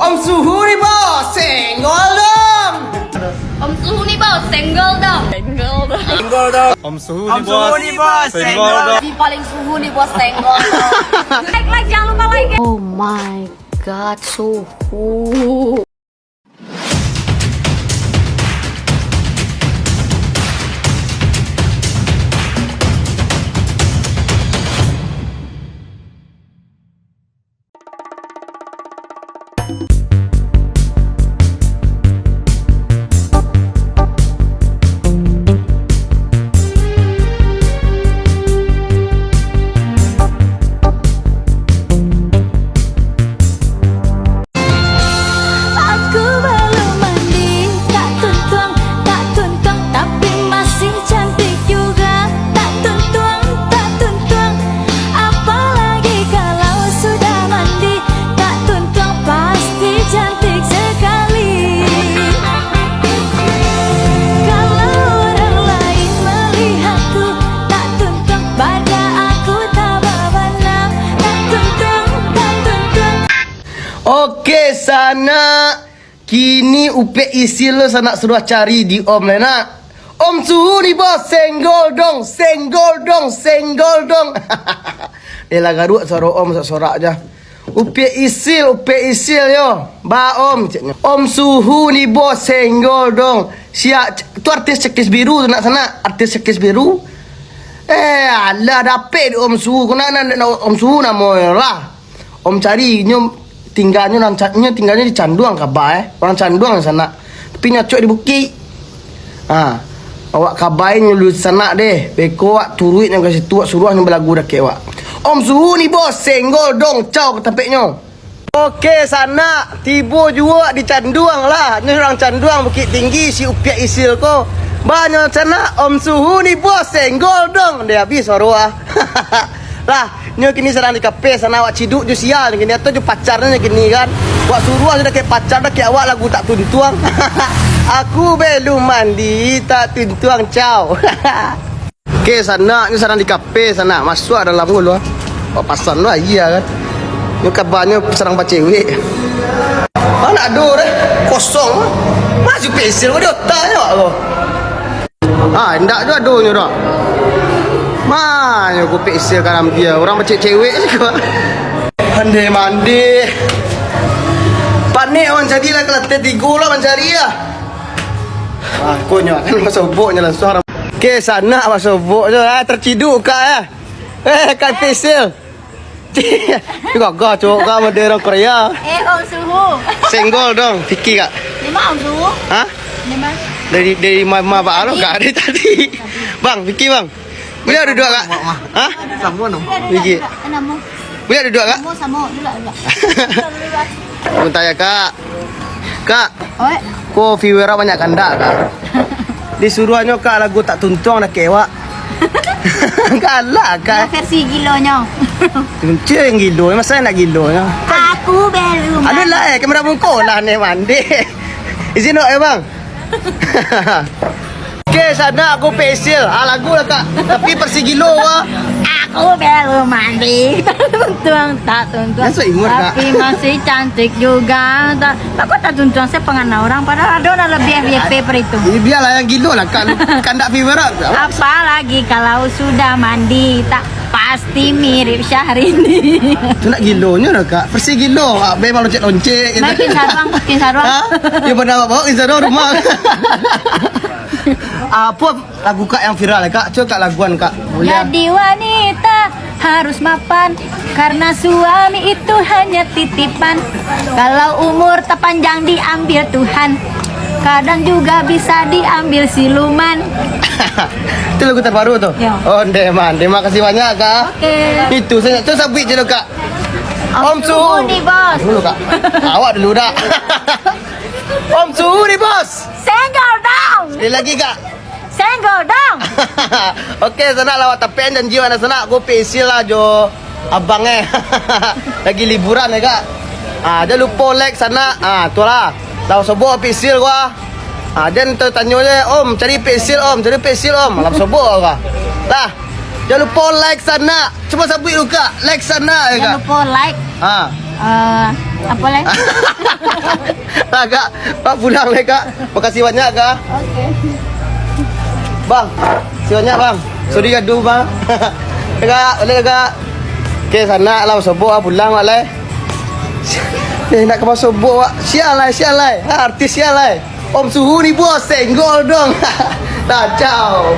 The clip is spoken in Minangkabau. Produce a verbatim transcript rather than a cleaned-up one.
Om Suhu ni, Bos, senggol dong. Om Suhu ni, Bos, senggol dong. Senggol dong. Om Suhu ni, Bos, senggol dong. Si paling suhu ni, Bos, senggol dong. Like, like, jangan lupa like. Oh my God, Suhu. Aku balum mandi, tak tuntuang, tak tuntuang, tapi masih cantik juga. Tak tuntuang, tak tuntuang, apalagi kalau sudah mandi. Tak tuntuang, pasti cantik sekali. Kalau orang lain melihatku, tak tuntuang, pada aku tak babanam. Tak tuntuang, tak tuntuang. Oke, sanak. Kini Upek Isil lo sanak suruah cari di Om lai, nak. Om Suhu ni, Bos, senggol dong, senggol dong, senggol dong. Eh, lah garuak suaro Om sorak-sorak ja. Upek Isil, Upek Isil yo. Ba Om, ceknyo. Om Suhu ni, Bos, senggol dong. Siap, tu artis cekis biru tu, nak, sanak. Artis cekis biru. Eh, alah, dapek di Om Suhu. Ko nak, nak, nak Om Suhu namo lah. Om cari, nyo tingganyo nan ca-, nyo tingganyo di Canduang kaba, eh. Urang Canduang sanak. Tapi nyo acok di bukik. Ha. Awak kabai nyo dulu sanak deh. Beko awak turuik nyo ka situ, awak suruah nyo balagu dakek awak. Om Suhu ni, Bos, senggol dong, cau ka tampeknyo. Oke, sanak, tibo juo di Canduang lah. Nyo urang Canduang, Bukittinggi, si Upiak Isil ko. Ba nyo sanak, Om Suhu ni, Bos, senggol dong. Deh abih suaro ah. Lah, nyo kini sadang di kafe, sanak, awak ciduk jo sia nyo kini, atau jo pacarnyo nyo kini kan. Awak suruah sudah kek pacar, dah kek awak lagu tak tuntuang. Aku belum mandi, tak tuntuang, cau. Oke, sanak, nyo sadang di kafe, sanak. Masuak dalam dulu, ah. Awak pasan dulu aia kan. Nyo kabanyo sadang bacewek. Mana ado deh, kosong. Maju pesil ko di otaknyo awak ko. Ha, indak juo adonyo doh. Ma nyo kupik isi ka rambia, urang bacewek-cewek siko. Mandi, mandi. Panek mancari lah, ka lantai tigo lah mancari lah. Ah, konyo kan basoboknyo langsuang. Ke sanak basoboknyo, ah, terciduk kak, eh. Eh, Kak Pisil. Gagah cowok kak, model orang Korea. Eh, Om Suhu. Senggol dong, Vicky kak. Memang Om Suhu? Hah? Memang. Dari, dari mama Pak Alo kak, dari tadi. Bang, Vicky bang. Boleh duduk kak? Hah? Sama nama. Vicky. Nama. Boleh duduk kak? Sama, sama. Duduk, duduk. Bentar ya kak. Kak. Oi. Ko viewer banyak kandak kak? Disuruahnyo kak lagu tak tuntuang dah kewak. Galak kak. Versi gilonyo. Kunci yang gilo, masa nak gilonyo? Aku belum. Aduh lah, eh, kamera bungkuk lah ni mandi. Izin dok ya bang. Oke, sanak aku pesil. Ah, lagu lah kak. Tapi versi gilo ah. Aku belum mandi. Tak tuntuang, tak tuntuang. Masuk imut, kak. Tapi masih cantik juga. Tak, aku tak tuntuang, saya pengenal orang. Padahal ada orang lebih F Y P per itu. Ini biarlah yang gilo lah kak. Kandak viewer lah. Apalagi kalau sudah mandi, tak pasti mirip Syahrini. Tu nak gilonyo lah kak. Versi gilo. Abe malah loncek-loncek gitu. Makin sarung, makin sarung. Hah? Ya pernah bawa kin sarung rumah. Apa lagu kak yang viral kak? Coba kak laguan kak. Boleh. Jadi wanita harus mapan, karena suami itu hanya titipan. Kalau umur terpanjang diambil Tuhan, kadang juga bisa diambil siluman. Itu lagu terbaru tuh. Ya. Oh, Deman. Terima kasih banyak kak. Oke. Itu saya tu sabit je lo kak. Om Suhu ni, bos. Dulu kak. Awak dulu dah. Om Suhu ni bos. Senggol dong. Sekali lagi kak. Senggol dong. Oke, sanak lawak tapian janji mana sanak, aku pesil lah jo abang eh. Lagi liburan ya kak. Ah, jangan lupa like sanak. Ah, tu lah. Lah sobok pesil gua. Ah, jangan tertanya je, om cari pesil om, cari pesil om. Lah sobok gua. Lah. Jangan lupa like sanak. Cuba sabut dulu kak. Like sanak ya kak. Jangan lupa like. Ha. Eh, Apo lai? Lah, Kak, Kak pulang lai, Kak. Makasih banyak, Kak. Oke. Bang, makasih banyak, Bang. Sorry gaduh, Bang. Kak, balik, Kak. Oke, sanak lah, sobok lah, pulang, Wak, lai. Eh, nak ka sobok, Wak. Sial lai, sial lai. Ha, artis sial lai. Om Suhu ni, bos, senggol dong. Kacau.